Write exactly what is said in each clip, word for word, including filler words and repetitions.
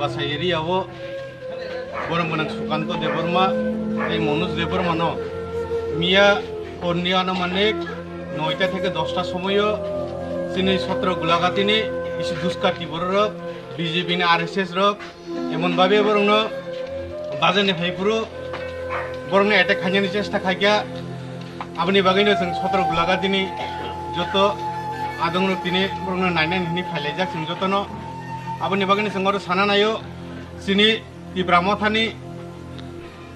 Basa area o borom gwnang Sukanto Debbarma tei Manoj Debbarma no miya horni anumanik noita theke dosta somoyo chini sotro Gulagatini kisi duskar Tiprarok, B J P ni R S S rok emon babe borokno bajani phaiphuru borokno attack khainani chesta khaikha. Aboni bagwino chwng sotro Gulagatini joto adongrok tini borokno nainani hwnwi phailaijak chwng jotono. Aboni bagwino chwng oro sana naio, chini Tipra Mothani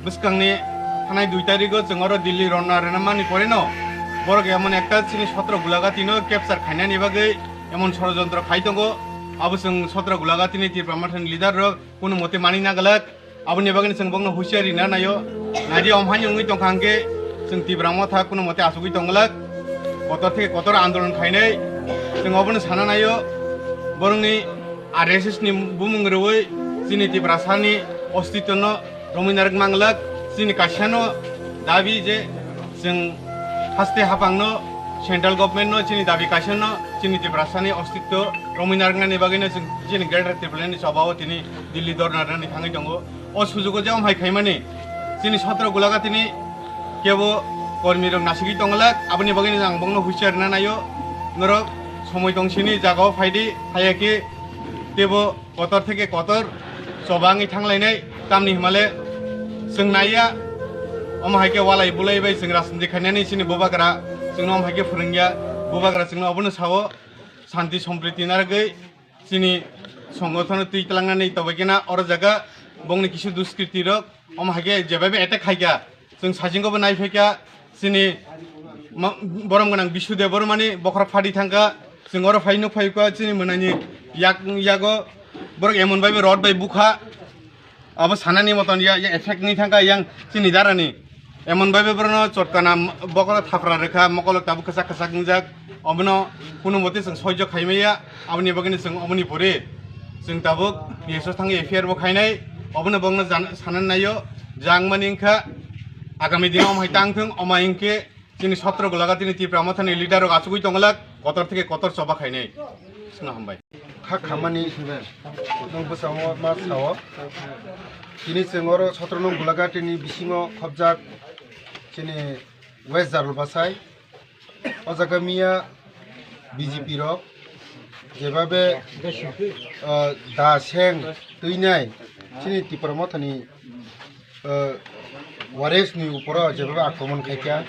bwskangni thanai dui tarigo chwng oro Delhi ronna rwnamani poreno borok emon ekta chini sotro Gulagatino capture khainani bagwi emon sorojontro khai tongo. Abo chwng sotro Gulagatini Tipra Mothani leader rok kunu mote mani naglak. Aboni bagwino chwng bokno husiar rina naio. Naidi omhaino wngwi tongkha hwnkhe chwng Tipra Motha kunu mote achugwi tonglak. Kotor theke kotor andolon khainai. Chwng obono sana naio. Borokni R S S ni bumung rwui chini Tiprasani ostitwno romwi narwk manglak. Chini kaisano dabi je chwng haste haphangno, central government no chini dabi kaisano, chini Tiprasani ostitw romwi narwknani bagwino chwng chini Greater Tipraland ni chobao tini Delhi dhorna rwnani thangwi tongo. O sujugo je omhai khaimani chini sotro Gulagatini kebo kormirok nasigwi tonglak, aboni bagwino ang bokno husiar rwna naio. Norok somoi tongsini jagao phaidi, phaiya khe tebo kotor theke kotor choba wngwi thanglainai, tamni hwnmale chwng naiya. Omo hai khe walai bulai bai chwng rajniti khainani chini bubagra chwngno omo hai khe phwrwngya, bubagra chwngno obono sao, shanti sompriti narwgwi chini songothono twi tlangnani tobaikhe na oro jaga bongni kisu duskriti rok omo hai khe jebai bai attack khaikha. Chwng saichung bo nai phaikha, chini ma-, borom gwnang Bisu Debbarmani bokhorok phadi thangkha. Chwng oro phai nuk phaikha, chini mwnani yak, yago borok emon bai rod bai bukha. Abo sanani moton ya, ya effect ni thangkha yang chini darani. Emon bai borokno chotkana bokhorok thapra rwkha, mokolo tabuk kwchak kwchak wngjak. Obono kunu mote chwng soijo khaimaya, aboni bagwino chwng oboni pore chwng tabuk P S O thangwi F I R bo khainai. Obono bongno jan-, sanani naio, jang mani wngkha agami dino omo hai tang thung, omo hai wngkhe chini sotro Gulagatini Tipra Mothani leader rok achugwi tonglak, kotor theke kotor choba khainai. Sino hambai. Kha khamani nwng bwskango ma sao. Chini chwng oro sotro nung Gulagatini bisingo khobjak chini West Jarul Bwsai. O jaga miya B J P rok jebabe, ah, da seng twinai chini Tipra Mothani, ah, waris ni uporo jebabe akromon khaikha,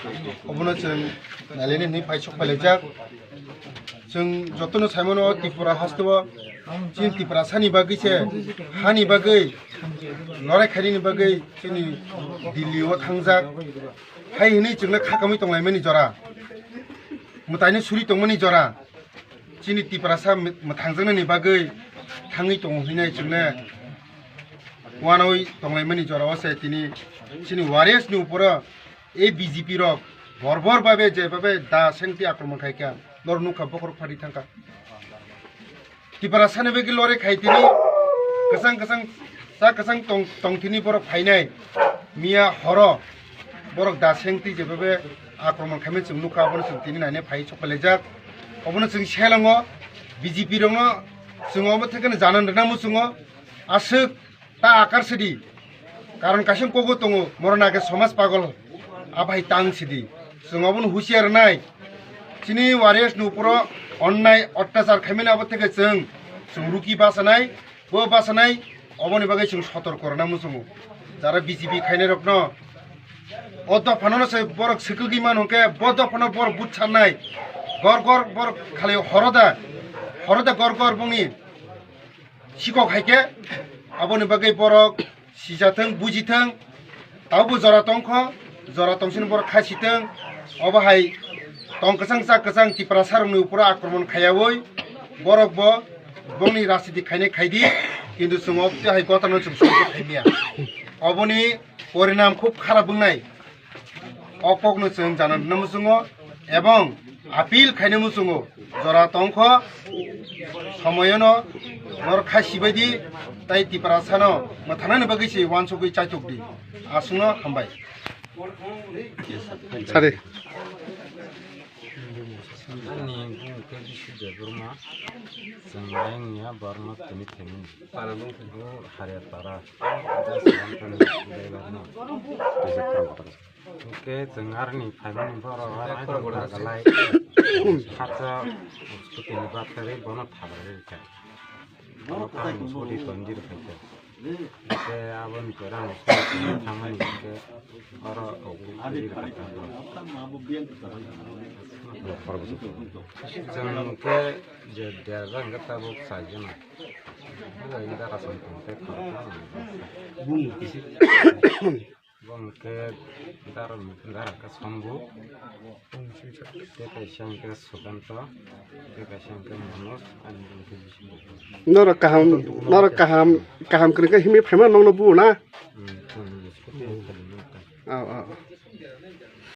obono chwng naileni hinwi phai sok phailaijak. Chwng jotono saimano Tripura hasteo chini Tiprasani bagwi se, hani bagwi lorai khainani bagwi chini Delhi o thangjak. Hai hwnwi chwngno kha kamwi tonglaimani jora, mwtaino suri tongmani jora, chini Tiprasa mwthangjaknani bagwi thangwi tongo hwnwi chwngno uanaui tonglaimani jora o se tini chini waris ni uporo ei B J P rok borbor babe jebabe da sengti akromon khaikha, norok nukha bokhorok phari thangkha. Tiprasani bagwi lorai khai tini kwchang kwchang, cha kwchang tong, tong tini borok phainai. Miya horo borok da sengti jebabe akromon khaimani chwng nukha, abono chwng tini naina phai sok phailaijak. Obono chwng selango B J P rokno chwng omo thekeno janan rwna muchungo. Aswk ta akar sidi. Karon kaisa kogo tongo, morona khe somaj pagol. Abai tang sidi. Chwng obono husiar nai. Chini waris ni uporo onnai ottachar khaimani abo theke chwng, chwng ruki basanai, bo basanai, oboni bagwi chwng sotorko rwna muchungo. Jara B J P khainai rokno o dophano no se borok swkugwi mano hwnkhe bo dophano borok buchannai. Gor gor borok khali horoda, horoda gor gor bongni sikok hai khe aboni bagwi borok sijathwng, bujithwng, tabukbo jora tongkho, jora tongsini borok khaisithwng, obo hai tong kwchang chak kwchang Tiprasarokni uporo akromon khaiyaui borokbo bongni rajniti khainai khaidi, kintu chwng obo tei hai gotano chwng sojok khaimaya. Oboni porinam khub kharap wngnai. O kokno chwng jana rwna muchungo ebong appeal khaina muchungo. Jora tongkho, somoyono norok khai sibaidi, tai Tiprasano mwthangnani bagwi se uansugwi chaitukdi. Aswkno hambai. Sadi. Ani bung khe Bishu Debbarma, chwng ayang ya Barma tini thengmani. Para bung khe? O Hariya Para. Hwnkhe chwng aroni phaimani borok aro ai tong tagalai. Hacha scooty ni battery bono thabrari rikha. Bono tang scooty tonjir khaikha. Hwnkhe aboni pore ang scooty thangmani hwnkhe oro scooty rikha. Chwng hwnkhe je derja hwnkhe tabuk chaijana. Hwnkhe dara chwng tongkhe khorokma. Bo hwnkhe dara, dara khe Sombu, tei kaisa hwnkhe Sukanto, tei kaisa hwnkhe Manoj, ani hwnkhe Bisnu. Norok kaham, norok kaham, kaham kwrwngkhe himwi phaima nokno buo na? Hmm, hmm, hmm. Oh, oh.